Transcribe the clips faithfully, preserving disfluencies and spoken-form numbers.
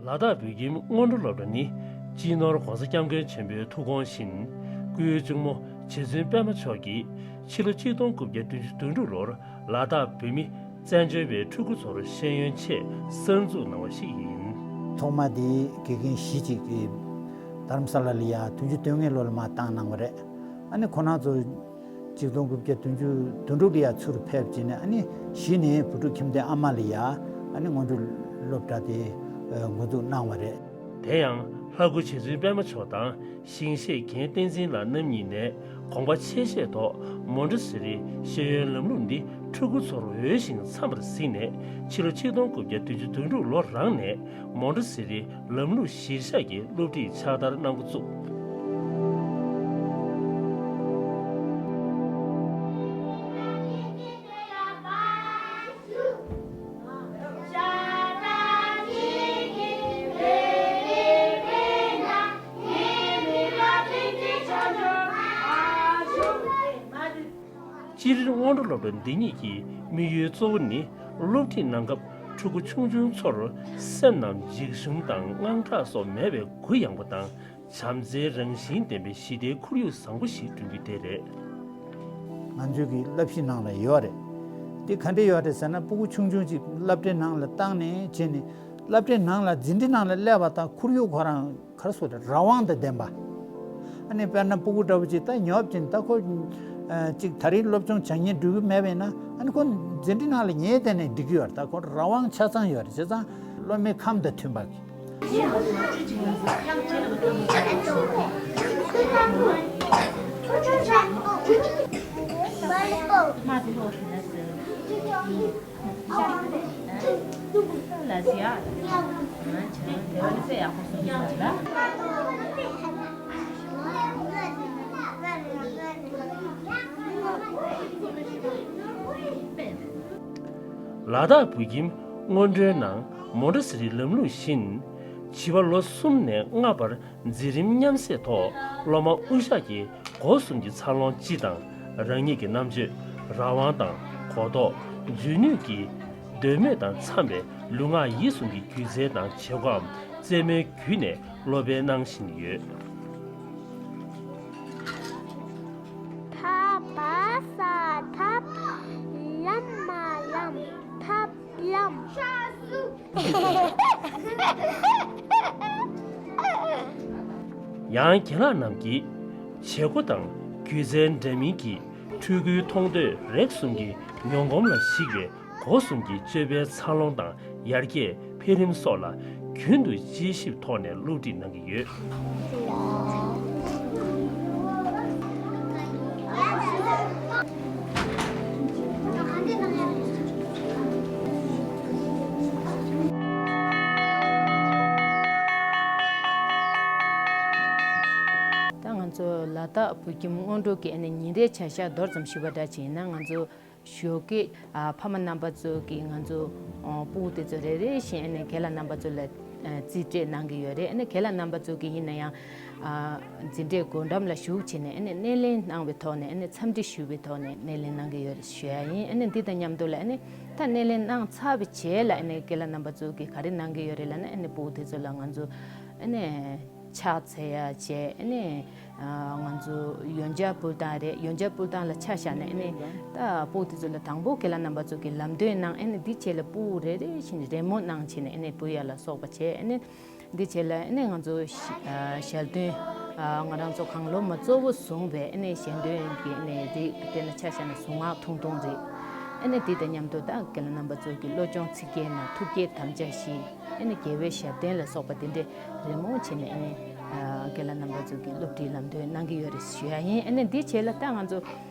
ལ་དྭགས་བོད་ཁྱིམ་སྔོན་འགྲོ་སློབ་གྲྭ་ནི་སྤྱི་ནོར་༸གོང་ས་༸སྐྱབས་མགོན་ཆེན་པོའི་ཐུགས་དགོངས་བཞིན། སྐུའི་གཅུང་མོ་རྗེ་བཙུན་པད་མ་མཆོག་གིས་ཕྱི་ལོ་ཆིག་སྟོང་དགུ་བརྒྱ་བདུན་ཅུ་དོན་དྲུག་ལོར་ལ་དྭགས་བོད་མི་བཙན་བྱོལ་བའི་ཕྲུ་གུ་ཚོར་ཤེས་ཡོན་ཆེད་གསར་འཛུགས་གནང་བ་ཞིག་ཡིན། ཐོག་མ་དེ་དགེ་རྒན་བཞི་ཅིག་གིས་དྷ་རམ་ས་ལ་ལ་ཡ་བདུན་ཅུ་དོན་ལྔའི་ལོ་ལ་མར་བཏང་གནང་བ་རེད། ཨ་ནི་ཁོ་རང་ཚོ་ཆིག་སྟོང་དགུ་བརྒྱ་བདུན་ཅུ་དོན་དྲུག་ལ་ཡ་ཚུར་ཕེབས་བྱས་ནས། ཨ་ནི་གཞི་ནས་བུ་ཕྲུག་ཁྱིམ་སྡེ་ཨ་མ་ལ་ཡ་ཨ་ནི་སྔོན་འགྲོ་སློབ་གྲྭ་དེ་འགོ་འཛུགས་གནང་བ་རེད། དེ་ཡང་ལྷ་སྐུ་རྗེ་བཙུན་པད་མ་མཆོག་དང་ཞིང་གཤེགས་རྒན་བསྟན་འཛིན་ལགས་རྣམ་གཉིས་ནས་དགོངས་པ་ཆེ་བཞེས་ཐོག་མོན་ཊེ་སི་རི་ཤེས་ཡོན་ལམ་ལུགས་འདི་ཕྲུ་གུ་ཚོར་འོས་ཤིང་འཚམ་པར་གཟིགས་ནས། ཕྱི་ལོ་ཆིག་སྟོང་དགུ་བརྒྱ་བདུན་ཅུ་དོན་དྲུག་ལོ་རང་ནས་མོན་ཊེ་སི་རི་ལམ་ལུགས་གཞིར་བཞག་གི་སློབ་ཁྲིད་ཕྱག་བསྟར་གནང་འགོ་བཙུགས། སྤྱིར་སྔོན་འགྲོ་སློབ་གྲྭ་འདི་ཉིད་ཀྱི་དམིགས་ཡུལ་གཙོ་བོ་ནི་སློབ་ཁྲིད་གནང་སྐབས་ཕྲུ་གུ་ཆུང་ཆུང་ཚོར་སེམས་ནང་འཇིགས་ཞུམ་དང་དངངས་སྐྲག་སོགས་མེད་པའི་གུ་ཡངས་པོ་དང་། བྱམས་བརྩེའི་རང་བཞིན་ལྡན་པའི་ཞི་བདེའི་ཁོར་ཡུག་བཟང་པོ་ཞིག་བསྐྲུན་རྒྱུ་དེ་རེད། ང་ཚོའི་གི་བསླབ་གཞི་ནང་ལ་ཡོད་རེད། དེ་ག་འདྲས་ཡོད་རེད་ཟེར་ན། སྤུ་གུ་ཆུང་ཆུང་ཅིག་སློབ་གྲྭའི་ནང་ལ་བཏང་ནས་བྱས་ནས། སློབ་གྲྭའི་ནང་ལ་འཛིན་གྲྭའི་ནང་ལ་སླེབས་པ་དང་ཁོར་ཡུག་ཁོ་རང་ག་རེ་ཟེར་དགོས་རེད། རང་དབང་དང་ལྡན་པ། ཨ་ནི་དཔེར་ན་སྤུ་གུ་འདྲ་བོ་ཅིག་ད་ཉོབ་ཅིང་། ད་ཁོ་ཨ་ཅིག་ད་རེས་སློབ་སྦྱོང་བྱ་ཉན་འགྲོ་གི་མེད་པ་ཡིན་ན། ཨ་ནི་ཁོ་འཛིན་གྲྭའི་ནང་ལ་ཉལ་བསྡད་ནས་འགྲིག་གི་ཡོད་རེད། ད་ཁོ་རང་དབང་ཆ་ཚང་ཡོད་རེད། བྱས་ཙང་སློབ་མའི་ཁམས་དང་མཐུན་པ་གི། ལ་དྭགས་བོད་ཁྱིམ་སྔོན་འགྲོའི་ནང་མོན་ཊེ་སི་རི་ལམ་ལུགས་བཞིན། བྱིས་པ་ལོ་གསུམ་ནས་ལྔ་བར་འཛིན་རིམ་མཉམ་བསྲེས་ཐོག་སློབ་མ་དབུ་ཞྭ་གི་སྒོ་གསུམ་གྱི་འཚར་ལོངས་སྤྱི་དང་། རང་ཉིད་ཀྱི་རྣམ་དཔྱོད། རང་དབང་དང་གོ་རྟོགས། འཇོན་ནུས་ཀྱི་འདོད་མོས་དང་འཚམ་པའི་ལུས་ངག་ཡིད་གསུམ་གྱི་སྒྱུ་རྩལ་དང་བྱེད་སྒོའམ་རྩེད་མོའི་བརྒྱུད་ནས་སློབ་སྤེལ་གནང་བཞིན་ཡོད། ཐ་བ་ས་ཐབ། ལ་མ་ལམ། ཐབས་ལམ། ཡང་རྒན་ལགས་རྣམས་ཀྱིས་བྱེད་སྒོ་དང་སྒྱུ་རྩལ་འདྲ་མིན་གྱིས་ཕྲུ་གུའི་མཐོང་ཐོས་རེག་གསུམ་གྱི་མྱོང་གོམས་ལ་གཞིགས་པའི་སྒོ་གསུམ་གྱི་སྤྱོད་པའི་འཚར་ལོངས་དང་ཡར་རྒྱས་འཕེལ་རིམ་སོགས་ལ་རྒྱུན་དུ་དཔྱད་ཞིབ་ཐོག་ནས་སློབ་ཁྲིད་གནང་གི་ཡོད། ད་ང་ཚོ་ལ་དྭགས་བོད་ཁྱིམ་སྔོན་འགྲོ་གི་ཨ་ནི་ཉིན་རེའི་བྱ་གཞག་མདོར་ཙམ་ཞུས་པ་འདྲ་ཅིག་ཡིན་ན། ང་ཚོ་ཞོགས་ཀས་ཨ་ཕ་མ་རྣམ་པ་ཚོ་གིས་ང་ཚོ་ཨ་སྤུ་གུ་དེ་ཚོ་རེ་རེ་བཞིན་ཨ་ནི་རྒན་ལགས་རྣམ་པ་ཚོ་ལ་ཨ་རྩིས་སྤྲད་གནང་གི་ཡོད་རེད། ཨ་ནི་རྒན་ལགས་རྣམ་པ་ཚོ་གིས་ཡིན་ན་ཡང་ཨ་འཛིན་གྲྭའི་སྒོ་འགྲམ་ལ་བཞུགས་བྱས་ནས་ཨ་ནི་སྣེ་ལེན་གནང་བའི་ཐོག་ནས། ཨ་ནི་འཚམས་འདྲི་ཞུ་བའི་ཐོག་ནས་སྣེ་ལེན་གནང་གི་ཡོད་རེད་ཞུ་ཡ་ཡིན། ཨ་ནི་འདི་དང་མཉམ་དུ་ལ་ཨ་ནི་ད་སྣེ་ལེན་གནང་ཚར་བའི་རྗེས་ལ་ཨ་ནི་རྒན་ལགས་རྣམ་པ་ཚོ་གིས་ག་རེ་གནང་གི་ཡོད་རེད་ལབ་ན། ཨ་ནི་སྤུ་གུ་དེ་ཚོ་ལ་ང་ཚོ་ཨ་ནི་ཕྱག་འཚལ་ཡ་བྱས། ཨ་ནི་ཨ་ང་ཚོ་ཡོན་ཆབ་ཕུལ་སྟངས་རེད། ཡོན་ཆབ་ཕུལ་སྟངས་ལ་ཆ་བཞག་ནས་ཨ་ནི་ད་སྤུ་གུ་དེ་ཚོ་ལ་དང་པོ་རྒན་ལགས་རྣམ་པ་ཚོ་གིས་ལམ་སྟོན་གནང་། ཨ་ནི་འདི་བྱས་ལ་སྤུ་གུ་རེ་རེ་བཞིན་རི་མོ་གནང་བྱས་ནས་ཨ་ནི་ཕུལ་ཡ་ལ་སོགས་པ་བྱས། ཨ་ནི་འདི་བྱས་ལ་ཨ་ནི་ང་ཚོ་ཞལ་འདོན། ཨ་ང་རང་ཚོ་གང་སློབ་མ་གཙོ་བོ་བཟུང་བའི་ཨ་ནི་ཞལ་འདོན་གྱི་ཨ་ནི་རིགས། དཔེར་ན་ཆ་བཞག་ན་གཟུངས་སྔགས་ཐུང་ཐུང་རེད། ཨ་ནི་འདི་དང་མཉམ་དུ་ད་རྒན་ལགས་རྣམ་པ་ཚོ་གི་བློ་སྦྱོང་ཚིག་བརྒྱད་དང་ཐུགས་བསྐྱེད་དམ་བཅའ་བཞི། ཨ་ནི་རྒྱལ་བའི་ཞབས་བརྟན་ལ་སོགས་པ་དེ་འདྲའི་རི་མོ་བྱས་ནས་ཨ་ནི་ཨ་རྒན་ལགས་རྣམ་པ་ཚོ་གི་སློབ་ཁྲིད་ལམ་སྟོན་གནང་གི་ཡོད་རེད་ཞུ་ཡ་ཡིན། ཨ་ནི་འདི་བྱས་ལ་ད་ང་ཚོ་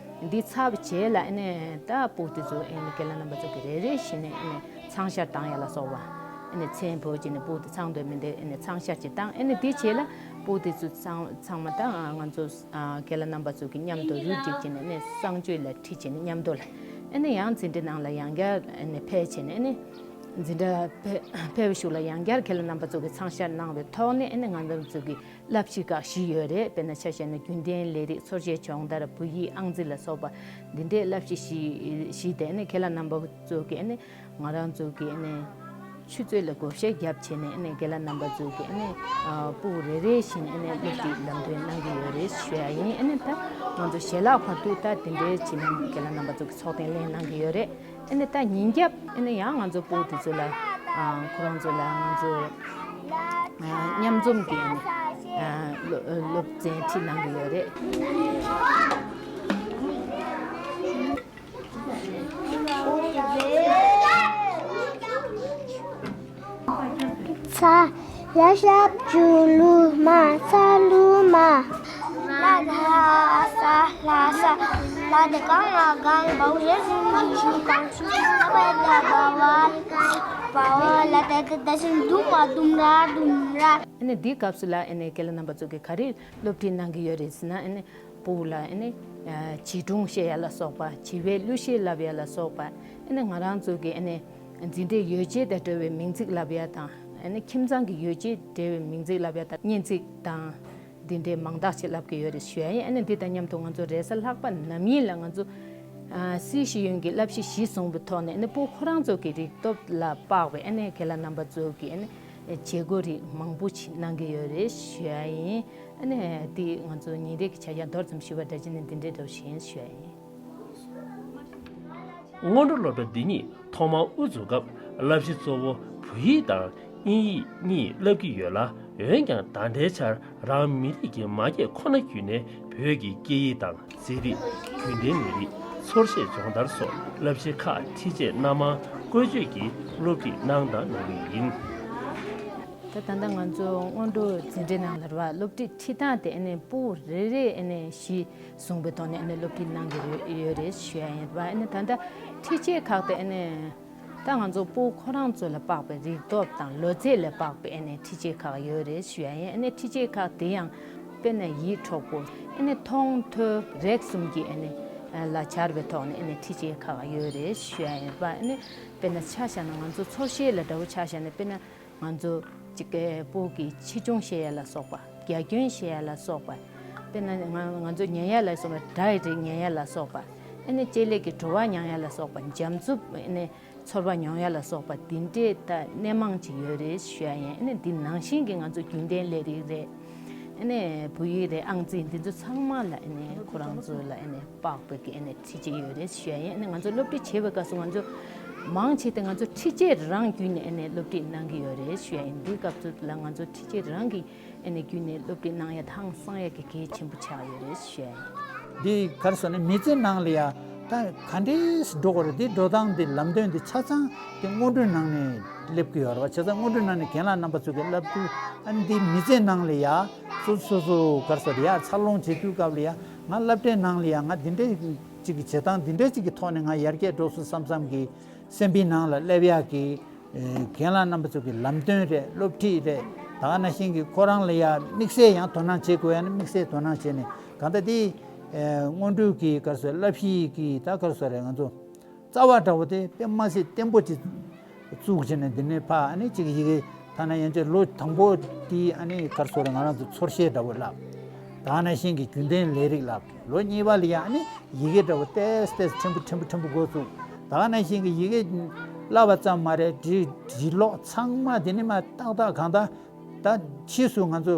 འདི་ཚར་བའི་རྗེས་ལ་ཨ་ནི་ད་སྤུ་གུ་དེ་ཚོ་ཨ་ནི་རྒན་ལགས་རྣམ་པ་ཚོ་གི་རེ་རེ་བཞིན་ནས་ཨ་ནི་ཚང་ཤར་བཏང་ཡ་ལ་སོགས་པ། ཨ་ནི་མཚན་འབོད་བྱས་ནས་སྤུ་གུ་དེ་ཚང་འདོད་མི་འདོད་ཨ་ནི་ཚང་ཤར་ཅིག་བཏང་། ཨ་ནི་འདི་བྱས་ལ་སྤུ་གུ་དེ་ཚོ་ཚང་ཚང་མ་ད་ང་ཚོ་ཨ་རྒན་ལགས་རྣམ་པ་ཚོ་གི་མཉམ་དུ་རུ་སྒྲིག་བྱས་ནས་ཨ་ནི་གསང་སྤྱོད་ལ་ཁྲིད་བྱས་ནས་མཉམ་དུ་ལ། ཨ་ནི་ཡང་འཛིན་གྲྭ་ནང་ལ་ཡང་བསྐྱར་ཨ་ནི་ཕེབས་བྱས་ནས། ཨ་ནི་འཛིན་གྲྭ་ཕེབས་ཕེབས་བཞུགས་ལ་ཡང་བསྐྱར་རྒན་ལགས་རྣམ་པ་ཚོ་གིས་ཚང་ཤར་གནང་བའི་ཐོག་ནས། ཨ་ནི་ང་རང་ཚོ་གི་བསླབ་གཞི་ཁག་བཞི་ཡོད་རེད། དཔེར་ན་ཆ་བཞག་ན་རྒྱུན་གཏན་ལས་རིགས། འཚོ་བྱེད་སྦྱོང་བརྡར། བོད་ཡིག་ཨང་རྩིས་ལ་སོགས་པ་འདི་འདྲའི་བསླབ་གཞི་བཞི་བཞི་དེ་ཨ་ནི་རྒན་ལགས་རྣམ་པ་ཚོ་གིས་ཨ་ནི་ང་རང་ཚོ་གི་ཨ་ནི་ ཆུ་ཚོད་ལ་བགོ་བཤའ་བརྒྱབ་བྱས་ནས་ཨ་ནི་རྒན་ལགས་རྣམ་པ་ཚོ་གིས་ཨ་ནི་ཨ་སྤུ་གུ་རེ་རེ་བཞིན་ཨ་ནི་སློབ་ཁྲིད་ལམ་སྟོན་གནང་གི་ཡོད་རེད་ཞུ་ཡ་ཡིན། ཨ་ནི་ད་ང་ཚོ་ཞལ་ལག་བར་དུ་ད་དེ་འདྲའི་བྱས་ནས་རྒན་ལགས་རྣམ་པ་ཚོ་གིས་ཚོགས་ཐེངས་ལེན་གནང་གི་ཡོད་རེད། ཨ་ནི་ད་ཉིན་རྒྱབ་ཨ་ནི་ཡང་ང་ཚོ་སྤུ་གུ་དེ་ཚོ་ལ་ཨ་ཁོ་རང་ཚོ་ལ་ང་ཚོ་ཨ་མཉམ་འཛོམས་ཀྱི་ཨ་ནི་ཨ་སློབ་སློབ་ཚན་ཁྲིད་གནང་གི་ཡོད་རེད། ཚ། ལ་ཞབས་ཀྱུ་ལུ་མ། ཚ་ལུ་མ། ལ་དྷ་ས་ལྷ་ས། ལ་དེ་ག་ང་གང་། བ་འོག་ཞབས་ཀྱུ་ཞུ་གང་ཞུ། ལ་བ་ཡ་བཏགས་བ་བ། བ་འོག་ལ་ད་ད་ད་ཞབས་ཀྱུ་དུ་མ་དུམ་ར་དུམ་ར། ཨ་ནི་འདིའི་སྐབས་སུ་ལ་ཨ་ནི་རྒན་ལགས་རྣམ་པ་ཚོ་གིས་ག་རེ་སློབ་ཁྲིད་གནང་གི་ཡོད་རེད་ཟེར་ན། ཨ་ནི་སྤུ་གུ་ལ་ཨ་ནི་ཨ་བྱིས་སྒྲུང་བཤད་ཡ་ལ་སོགས་པ། བྱིས་པའི་གླུ་གཞས་བསླབ་ཡ་ལ་སོགས་པ། ཨ་ནི་ང་རང་ཚོ་གི་ཨ་ནི་འཛིན་གྲྭའི་ཡོ་བྱད་དང་འབྲེལ་བའི་མིང་ཚིག་བསླབ་ཡ་དང་། ཨ་ནི་ཁྱིམ་ཚང་གི་ཡོ་བྱད་འབྲེལ་བའི་མིང་ཚིག་བསླབ་ཡ་དང་། སྙན་ཚིག་དང་འདི་འདྲའི་མང་དག་ཅིག་བསླབ་ཀྱི་ཡོད་རེད་ཞུ་ཡ་ཡིན། ཨ་ནི་འདི་དང་མཉམ་དུ་ང་ཚོ་རེས་གཟའ་ལྷག་པ་ནམ་ཡིན་ལ་ང་ཚོ་ཨ་སི་ཤེས་ཡོན་གྱི་བསླབ་གཞི་གཞིར་བཟུང་བའི་ཐོག་ནས་ཨ་ནི་སྤུ་གུ་ཁོ་རང་ཚོ་གི་རིག་སྟོབས་ལ་དཔག་པའི་ཨ་ནི་རྒན་ལགས་རྣམ་པ་ཚོ་གིས་ཨ་ནི་བྱེད་སྒོ་རིགས་མང་པོ་ཅིག་གནང་གི་ཡོད་རེད་ཞུ་ཡ་ཡིན། ཨ་ནི་དེ་ང་ཚོ་ཉིན་རེ་གི་བྱ་གཞག་མདོར་ཙམ་ཞུས་པ་འདྲ་བྱས་ནས་འདི་འདྲའི་འདྲ་བོ་ཞིག་ཡིན་ཞུ་ཡ་ཡིན། སྔོན་འགྲོ་སློབ་གྲྭ་འདི་ཉིད་ཐོག་མར་དབུ་འཛུགས་སྐབས་བསླབ་གཞི་གཙོ་བོ་བོད་ཡིག་དང་དབྱིན་ཡིག་གཉིས་བསླབ་ཀྱི་ཡོད་ལ། འོན་ཀྱང་ད་ལྟའི་ཆར་རང་མི་རིགས་ཀྱི་མ་སྐད་ཁོ་ན་བརྒྱུད་ནས་བོད་ཀྱི་སྐད་ཡིག་དང་། རྩིས་རིག་རྒྱུན་ལྡན་ལས་རིགས། ཚོར་ཤེས་སྦྱོང་བརྡར་སོགས་བསླབ་གཞི་ཁག་ཁྲིད་ཆས་སྣ་མང་བཀོལ་སྤྱོད་ཀྱིས་སློབ་ཁྲིད་གནང་དང་གནང་གི་ཡིན། ད་ད་ལྟ་ང་ཚོ་སྔོན་འགྲོ་འཛིན་གྲྭའི་ནང་ལ་རེད་བ། སློབ་ཁྲིད་ཁྲིད་སྟངས་དེ་ཨ་ནི་སྤུ་གུ་རེ་རེ་ཨ་ནི་གཞི་བཟུང་པའི་ཐོག་ནས་ཨ་ནི་སློབ་ཁྲིད་གནང་གི་ཡོད་རེད་ཞུ་ཡ་ཡིན་པ། ཨ་ནི་ད་ལྟ་ཁྲིད་ཆས་ཁག་དེ་ཨ་ནི་ད་ང་ཚོ་སྤུ་གུ་ཁོ་རང་ཚོ་ལ་དཔག་པའི་རིག་སྟོབས་དང་ལོ་ཚད་ལ་དཔག་པའི་ཨ་ནི་ཁྲིད་ཆས་ཁག་ཡོད་རེད་ཞུ་ཡ་ཡིན། ཨ་ནི་ཁྲིད་ཆས་ཁག་དེ་ཡང་དཔེར་ན་ཡིད་འཕྲོག་པོ། ཨ་ནི་མཐོང་ཐོས་རེག་གསུམ་གྱི་ཨ་ནི་ལ་སྦྱར་བའི་ཐོག་ནས་ཨ་ནི་ཁྲིད་ཆས་ཁག་ཡོད་རེད་ཞུ་ཡ་ཡིན་པ། ཨ་ནི་དཔེར་ན་ཆ་བཞག་ན་ང་ཚོ་ཚོར་ཤེས་ལ་འདྲ་བོ་ཆ་བཞག་ན། དཔེར་ན་ང་ཚོ་གཅིག་གི་སྤུ་གུ་གི་ཆེ་ཆུང་བཤད་ཡ་ལ་སོགས་པ། རྒྱ་ཁྱོན་བཤད་ཡ་ལ་སོགས་པ། དཔེར་ན་ང་ང་ཚོ་ཉན་ཡ་ལ་སོགས་པ། སྒྲ་རིགས་ཉན་ཡ་ལ་སོགས་པ། ཨ་ནི་ལྕེ་ལེགས་ཀྱི་བྲོ་བ་མྱང་ཡ་ལ་སོགས་པ། འཇམ་རྩུབ་ཨ་ནི་ཚོར་བ་མྱོང་ཡ་ལ་སོགས་པ། འདི་འདྲའི་ད་སྣེ་མང་ཅིག་ཡོད་རེད་ཞུ་ཡ་ཡིན། ཨ་ནི་འདི་ནང་བཞིན་གྱི་ང་ཚོ་རྒྱུན་ལྡན་ལས་རིགས་རེད། ཨ་ནི་བོད་ཡིག་རེད། ཨང་རྩིས་འདི་ཚོ་ཚང་མ་ལ་ཨ་ནི་ཁོ་རང་ཚོ་ལ་ཨ་ནི་དཔག་པའི་གི་ཨ་ནི་ཁྲིད་ཆས་ཡོད་རེད་ཞུ་ཡ་ཡིན། ཨ་ནི་ང་ཚོ་སློབ་ཁྲིད་བྱེད་པའི་སྐབས་སུ་ང་ཚོ་མང་ཆེ་དེ་ང་ཚོ་ཁྲིད་ཆས་རང་བརྒྱུད་ནས་ཨ་ནི་སློབ་ཁྲིད་གནང་གི་ཡོད་རེད་ཞུ་ཡ་ཡིན། འདིའི་སྐབས་སུ་ལ་ང་ཚོ་ཁྲིད་ཆས་རང་གི་ཨ་ནི་བརྒྱུད་ནས་སློབ་ཁྲིད་གནང་ཡ་ཧང་སང་ཡ་གི་གལ་ཆེན་པོ་ཆགས་ཡོད་རེད་ཞུ་ཡ་ཡིན། འདི་ག་རེ་ཟེར་ན་མི་ཚེ་ནང་ལ་ཡ་ད་ག་འདྲས་འགྲོ་དགོས་རེད། འདི་འགྲོ་སྟངས་འདི་ལམ་སྟོན་འདི་ཆ་ཚང་འདི་སྔོན་འགྲོའི་ནང་ནས་སླེབས་ཀྱི་ཡོད་རེད་བ། བྱས་ཙང་སྔོན་འགྲོའི་ནང་ནས་རྒན་ལགས་རྣམ་པ་ཚོ་གིས་བསླབ་དུས། ཨ་ནི་འདི་མི་ཚེ་ནང་ལ་ཡ་སོ་སོ་སོ་ག་རེ་ཟེར་ཡ་འཚར་ལོངས་བྱེད་དུས་སྐབས་ལ་ཡ་ང་སློབ་གྲྭའི་ནང་ལ་ཡ་ང་འདི་འདྲས་ཅིག་གི་བྱེད་སྟངས་འདི་འདྲས་ཅིག་གི་ཐོག་ནས་ང་ཡར་རྒྱས་འགྲོ་སོང་བསམ་བསམ་གི་སེམས་པའི་ནང་ལ་སླེབས་ཡག་གི་ཨེ་རྒན་ལགས་རྣམ་པ་ཚོ་གི་ལམ་སྟོན་རེད། སློབ་ཁྲིད་རེད། ད་ག་ནང་བཞིན་གྱི་ཁོ་རང་ལ་ཡ་དམིགས་བསལ་ཡང་དོ་སྣང་བྱེད་དགོས་ཡ་ནི་དམིགས་བསལ་དོ་སྣང་བྱས་ནས། གང་ལྟར་དེ་ཨེ་སྔོན་འགྲོའི་གི་ག་རེ་ཟེར་བསླབ་གཞི་གི་ད་ག་རེ་ཟེར་རེད། ང་ཚོ་རྩ་བ་འདྲ་བོ་དེ་དཔེ་མ་སྲིད་བརྟན་པོ་ཅིག་བཙུགས་བྱས་ནས་འདི་ནས་ཕར་ཨ་ནི་ཅིག་ཡི་གེ་ཐ་ན་ཡན་ཆད་ལོ་དང་པོ་དེ་ཨ་ནི་ག་རེ་ཟེར་རེད། ང་རང་ཚོ་ཚོར་ཤེས་འདྲ་བོ་བསླབ། ད་ག་ནང་བཞིན་གྱི་རྒྱུན་ལྡན་ལས་རིགས་བསླབ། ལོ་གཉིས་པ་ལ་ཡ་ཨ་ནི་ཡི་གེ་འདྲ་བོ་ཏོག་ཙམ་ཏོག་ཙམ་ཕྲན་བུ་ཕྲན་བུ་ཕྲན་བུ་འགོ་བཙུགས། ད་ག་ནང་བཞིན་གྱི་ཡི་གེ་བསླབ་པ་ཙམ་མ་རེད། འབྲི་འབྲི་ཀློག་ཚང་མ་དེ་ནས་མར་ཏག་ཏག་གང་ལྟར་ད་ཕྱིས་སུ་ང་ཚོ་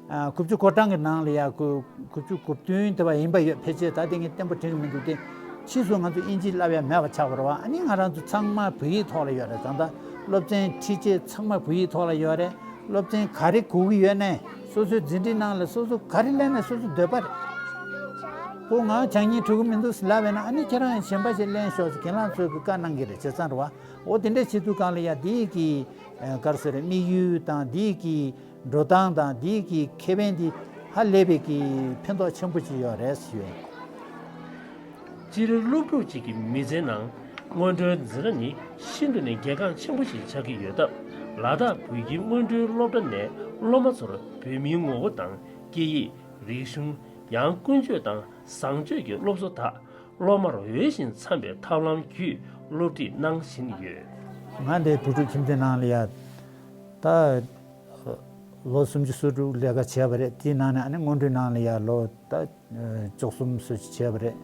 ཨ་དགུ་བཅུ་གོ་གྲངས་ཀྱི་ནང་ལ་ཡ་དགུ་དགུ་བཅུ་གོ་བདུན་དེ་བ་ཡིན་པ་ཡོད། ཕལ་ཆེར་ད་དེ་ངས་བརྟན་པོ་དྲན་གྱི་མི་འདུག་སྟེ། ཕྱིས་སུ་ང་ཚོ་ཨིན་ཇི་བསླབ་ཡ་མེད་པ་ཆགས་པ་རེད་བ། ཨ་ནི་ང་རང་ཚོ་ཚང་མ་བོད་ཡིག་ཐོག་ལ་ཡོད་རེད། ད་ལྟ་སློབ་ཚན་ཁྲིད་ཆས་ཚང་མ་བོད་ཡིག་ཐོག་ལ་ཡོད་རེད། སློབ་ཚན་ག་རེ་དགོས་ཀྱི་ཡོད་ནའི་སོ་སོའི་འཛིན་གྲྭའི་ནང་ལ་སོ་སོ་ག་རེ་སླེབས་ནའི་སོ་སོའི་འདོད་པ་རེད། ཁོ་ང་སྦྱང་སྙིང་བྲོ་གི་མི་འདུག་ལབ་པས་ན། ཨ་ནི་ཁྱེད་རང་གཞན་པ་ཞིག་ལེན་ཤོག་ཟེར་རྒན་ལགས་ཚོས་ཀྱི་བཀའ་གནང་གི་རེད། བྱས་ཙང་རེད་བ། འོ་དེ་འདྲ་བྱེད་དུས་སྒང་ལ་ཡ་འདི་གི་ཨ་ག་རེ་ཟེར་རེད། དམིགས་ཡུལ་དང་འདི་གི་འགྲོ་སྟངས་དང་འདི་གི་ཁེ་ཕན་འདི་ཧ་ལས་པའི་གི་ཕན་ཐོགས་ཆེན་པོ་ཅིག་ཡོད་རེད་ཞུ། སྤྱིར་སློབ་ཕྲུག་ཅིག་གི་མི་ཚེའི་ནང་སྔོན་འགྲོའི་འཛིན་གྲྭ་ནི་ཤིན་ཏུ་ནས་གལ་འགངས་ཆེན་པོ་ཞིག་ཆགས་ཀྱི་ཡོད་སྟབས། ལ་དྭགས་བོད་ཁྱིམ་སྔོན་འགྲོའི་སློབ་གྲྭ་ནས་སློབ་མ་ཚོར་བོད་མིའི་ངོ་བོ་དང་སྐད་ཡིག་རིག་གཞུང་། ཡང་ཀུན་སྤྱོད་དང་བཟང་སྤྱོད་ཀྱི་སློབ་གསོ་དག་སློབ་མར་འོས་ཤིང་འཚམ་པའི་ཐབས་ལམ་བརྒྱུད་སློབ་ཁྲིད་གནང་བཞིན་ཡོད། ང་འདི་བོད་ཕྲུག་ཁྱིམ་སྡེ་ནང་ལ་ཡ་ད་ལོ་སུམ་ཅུ་སོ་དྲུག་ལས་ཀ་བྱས་པ་རེད། དེའི་ནང་ནས་ཨ་ནི་སྔོན་འགྲོའི་ནང་ལ་ཡ་ལོ་ད་བཅུ་གསུམ་སོ་ཅིག་བྱས་པ་རེད།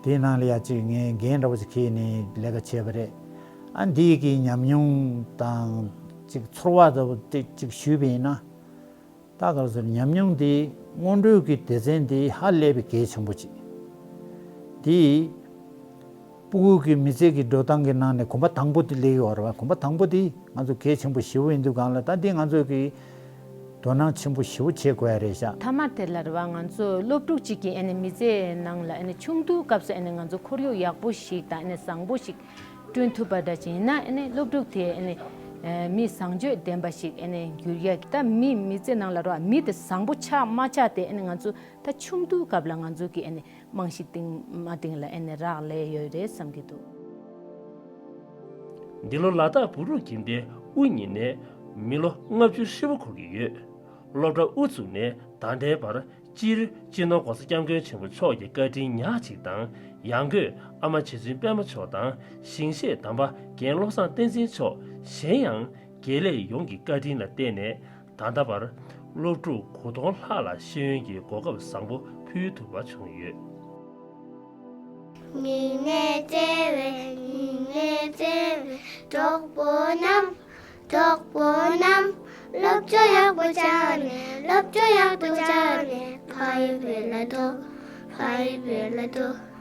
དེའི་ནང་ལ་ཡ་གཅིག་ངས་འགན་འདྲ་བོ་ཅིག་འཁྱེར་ནས་ལས་ཀ་བྱས་པ་རེད། ཨ་འདི་གི་ཉམས་མྱོང་དང་ཅིག་ཚོར་བ་ལྟ་བུ་དེ་ཅིག་ཞུས་པ་ཡིན་ན། ད་ག་རེ་ཟེར། ཉམས་མྱོང་འདི་སྔོན་འགྲོའི་གི་སྡེ་ཚན་འདི་ཧ་ལས་པའི་གལ་ཆེན་པོ་ཅིག་འདི་སྤུ་གུ་གི་མི་ཚེ་གི་འགྲོ་སྟངས་ཀྱི་ནང་ནས་གོམ་པ་དང་པོ་དེ་སླེབས་ཡོད་རེད་བ། གོམ་པ་དང་པོ་དེ་ང་ཚོ་གལ་ཆེན་པོ་ཞེ་པོ་ཡིན་དུས་སྒང་ལ། ད་འདི་ང་ཚོ་གི་དོ་སྣང་ཆེན་པོ་ཞེ་པོ་བྱེད་དགོས་ཡ་རེད་ཤག་མཐའ་མ་དེ་ལ་རེད་བ། ང་ཚོ་སློབ་ཕྲུག་ཅིག་གི་ཨ་ནི་མི་ཚེ་ནང་ལ་ཨ་ནི་ཆུང་དུས་སྐབས་སུ་ཨ་ནི་ང་ཚོ་ཁོར་ཡུག་ཡག་པོ་ཞིག་དང་ཨ་ནི་བཟང་པོ་ཞིག་བསྐྲུན་ཐུབ་པ་འདྲ་ཅིག་ཡིན་ན། ཨ་ནི་སློབ་ཕྲུག་དེ་ཨ་ནི་མི་བཟང་སྤྱོད་ལྡན་པ་ཞིག་ཨ་ནི་འགྱུར་ཡ། ད་མི་མི་ཚེ་ནང་ལ་རོ་མི་དེ་བཟང་པོ་ཆགས་མ་ཆགས་དེ་ཨ་ནི་ང་ཚོ་ད་ཆུང་དུས་སྐབས་ལ་ང་ཚོ་གི་ཨ་ནི་རྨང་གཞི་བཏིང་མ་བཏིང་ལ་ཨ་ནི་རག་ལས་ཡོད་རེད་བསམ་གྱི་འདུག་འདི་ལོ་ལ་དྭགས་བུ་རུ་ཁྱིམ་སྡེ་དབུ་བརྙེས་ནས་མི་ལོ་ལྔ་བཅུ་ཧྲིལ་པོ་འཁོར་གྱི་ཡོད། སློབ་གྲྭ་དབུ་བཙུགས་ནས་ད་ལྟའི་བར། སྤྱིར་སྤྱི་ནོར་༸གོང་ས་༸སྐྱབས་མགོན་ཆེན་པོ་མཆོག་གི་བཀའ་དྲིན་ཉག་གཅིག་དང་། ཡང་སྒོས་ཨ་མ་རྗེ་བཙུན་པད་མ་མཆོག་དང་ཞིང་གཤེགས་དམ་པ་རྒན་བློ་བཟང་བསྟན་འཛིན་མཆོག་གཞན་ཡང་དགེ་ལས་ཡོངས་ཀྱི་བཀའ་དྲིན་ལ་བརྟེན་ནས། ད་ལྟ་བར་སློབ་ཕྲུག་དགུ་སྟོང་ལྷག་ལ་ཤེས་ཡོན་གྱི་གོ་སྐབས་བཟང་པོ་ཕུལ་ཐུབ་པ་བྱུང་ཡོད། སྙིང་ནས་བརྩེ་བའི། སྙིང་ནས་བརྩེ་བའི་གྲོགས་པོ་རྣམས། གྲོགས་པོ་རྣམས། སློབ་སྦྱོང་ཡག་པོ་སྦྱངས་ནས། སློབ་སྦྱོང་ཡག་པོ་སྦྱངས་ནས། ཕ་ཡུལ་བོད་ལ་འགྲོ། ཕ་ཡུལ་བོད་ལ་འགྲོ།